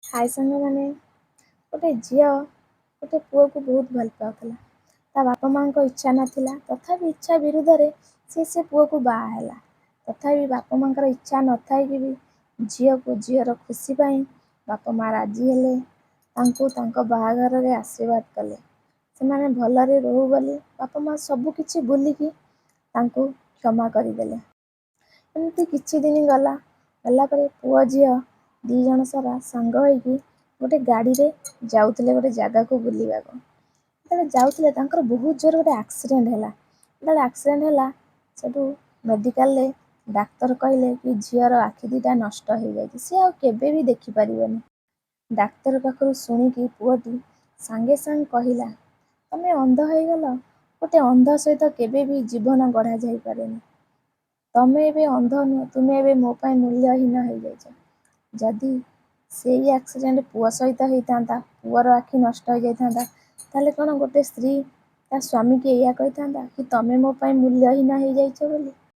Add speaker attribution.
Speaker 1: ହାଏ ସାଙ୍ଗମାନେ, ଗୋଟେ ଝିଅ ଗୋଟେ ପୁଅକୁ ବହୁତ ଭଲ ପାଉଥିଲା। ତା ବାପା ମାଆଙ୍କ ଇଚ୍ଛା ନଥିଲା, ତଥାପି ଇଚ୍ଛା ବିରୁଦ୍ଧରେ ସେ ପୁଅକୁ ବାହା ହେଲା। ତଥାପି ବାପା ମାଆଙ୍କର ଇଚ୍ଛା ନଥାଇକି ବି ଝିଅକୁ ଝିଅର ଖୁସି ପାଇଁ ବାପା ମାଆ ରାଜି ହେଲେ। ତାଙ୍କୁ ତାଙ୍କ ବାହାଘରରେ ଆଶୀର୍ବାଦ କଲେ, ସେମାନେ ଭଲରେ ରହୁ ବୋଲି। ବାପା ମାଆ ସବୁ କିଛି ଭୁଲିକି ତାଙ୍କୁ କ୍ଷମା କରିଦେଲେ। ଏମିତି କିଛି ଦିନ ଗଲା। ଗଲା ପରେ ପୁଅ ଝିଅ ଦୁଇ ଜଣ ସାରା ସାଙ୍ଗ ହେଇକି ଗୋଟେ ଗାଡ଼ିରେ ଯାଉଥିଲେ ଗୋଟେ ଜାଗାକୁ ବୁଲିବାକୁ। ଯେତେବେଳେ ଯାଉଥିଲେ, ତାଙ୍କର ବହୁତ ଜୋର ଗୋଟେ ଆକ୍ସିଡେଣ୍ଟ ହେଲା। ଯେତେବେଳେ ଆକ୍ସିଡେଣ୍ଟ ହେଲା, ସେଠୁ ମେଡ଼ିକାଲରେ ଡାକ୍ତର କହିଲେ କି ଝିଅର ଆଖି ଦୁଇଟା ନଷ୍ଟ ହେଇଯାଇଛି, ସିଏ ଆଉ କେବେ ବି ଦେଖିପାରିବନି। ଡାକ୍ତର ପାଖରୁ ଶୁଣିକି ପୁଅଟି ସାଙ୍ଗେ ସାଙ୍ଗେ କହିଲା, "ତମେ ଅନ୍ଧ ହେଇଗଲ? ଗୋଟେ ଅନ୍ଧ ସହିତ କେବେ ବି ଜୀବନ ଗଢ଼ା ଯାଇପାରେନି। ତମେ ଏବେ ଅନ୍ଧ ନୁହଁ, ତୁମେ ଏବେ ମୋ ପାଇଁ ମୂଲ୍ୟହୀନ ହେଇଯାଇଛ।" ଯଦି ସେଇ ଆକ୍ସିଡେଣ୍ଟ ପୁଅ ସହିତ ହେଇଥାନ୍ତା, ପୁଅର ଆଖି ନଷ୍ଟ ହେଇଯାଇଥାନ୍ତା, ତାହେଲେ କ'ଣ ଗୋଟେ ସ୍ତ୍ରୀ ତା ସ୍ୱାମୀକି ଏଇଆ କହିଥାନ୍ତା କି ତମେ ମୋ ପାଇଁ ମୂଲ୍ୟହୀନ ହେଇଯାଇଛ ବୋଲି?